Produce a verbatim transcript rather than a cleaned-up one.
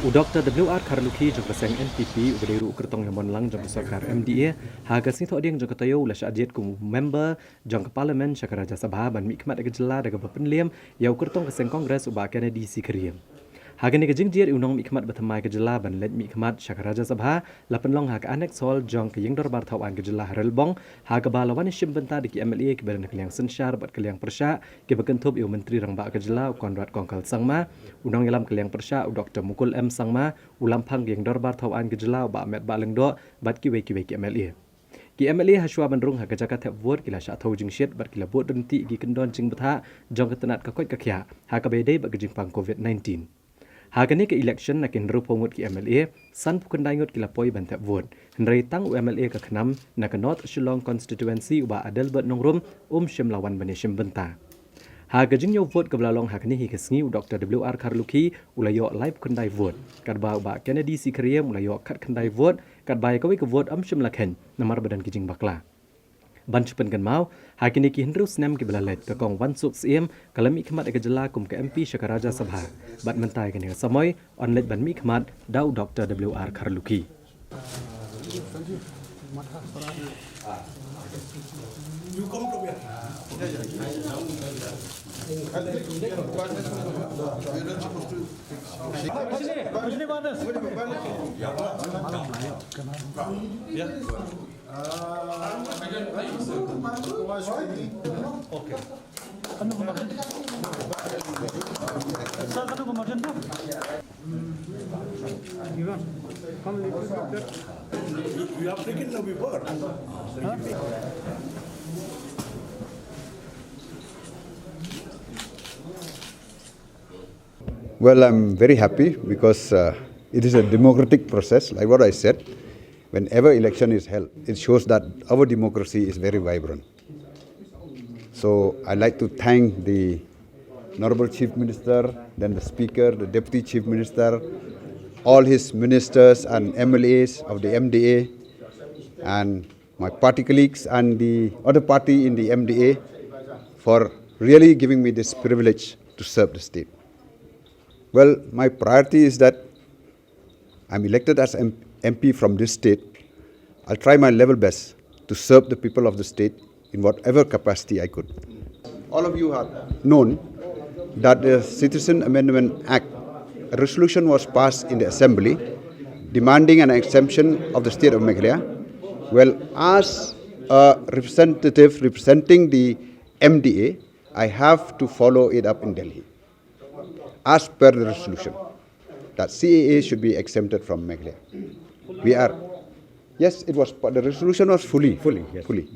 U Doktor W R Kharlukhi jong ka seng N P P, uba dei ruh u kyrtong ïamonlang jong ka sorkar M D A, ha ka sngi Thohdieng jong ka taïew u la shah jied kum u member jong ka Parliament sha ka Rajya Sabha ban mihkhmat ïa ka jylla da kaba pynliem ïa u kyrtong ka seng Congress u Bah Kennedy C Kharim. Ha kane ka jingjied, u nongmihkhmat ba thymmai ka jylla ban leit mihkhmat sha ka Rajya Sabha la pynlong ha ka Annex Hall jong ka Ïingdorbar Thawaiñ ka jylla ha Relbong, ha kaba la wan ïashim bynta da ki M L A kiba don na ka liang synshar bad ka liang pyrshah, kiba kynthup ïa u Myntri Rangbah ka jylla u Conrad Kongkal Sangma, u nongïalam ka liang pyrshah u Doktor Mukul M Sangma, u Lamphang ka Ïingdorbar Thawaiñ ka jylla u Bah Metbah Lyngdoh, bad kiwei kiwei ki M L A. Ki M L A ha shuwa ban rung ha ka jaka thep vote ki la shah thew jingshit bad ki la bud ryntih ïa ki kyndon jingbthah jong ka tnat ka koit ka khiah, ha kaba ïadei bad ka jingpang COVID nineteen. Ha kane ka election, na ki hynriewphew ngut ki M L A, sanphew khyndai ngut ki la poi ban thep vote, hynrei tang u M L A ka khnam na ka North Shillong Constituency u Bah Adelbert Nongrum um shym la wan ban ïashim bynta. Ha ka jingñiew vote kaba la long ha kane hi ka sngi, u Doktor W R Kharlukhi u la ïoh laiphew khyndai vote, katba u Bah Kennedy C Kharim u la ïoh khatkhyndai vote, katba ïa kawei ka vote ym shym la kheiñ namar ba don ki jingbakla. Ban shu pynkynmaw, ha kine ki hynriew snem kiba la leit, ka Kong Wansuk Syiem ka la mihkhmat ïa ka jylla kum ka M P sha ka Rajya Sabha, bad mynta ïa kane ka samoi yn leit ban mihkhmat da u Doktor W R Kharlukhi. You have taken the paper. Well, I'm very happy because uh, it is a democratic process. Like what I said, whenever election is held, it shows that our democracy is very vibrant. So I'd like to thank the Honorable Chief Minister, then the Speaker, the Deputy Chief Minister, all his ministers and M L As of the M D A, and my party colleagues and the other party in the M D A for really giving me this privilege to serve the state. Well, my priority is that I'm elected as M- MP from this state. I'll try my level best to serve the people of the state in whatever capacity I could. All of you have known that the Citizen Amendment Act, a resolution was passed in the Assembly demanding an exemption of the state of Meghalaya. Well, as a representative representing the M D A, I have to follow it up in Delhi as per the resolution that C A A should be exempted from Meghalaya. We are, yes, it was, the resolution was fully, fully, yes. fully.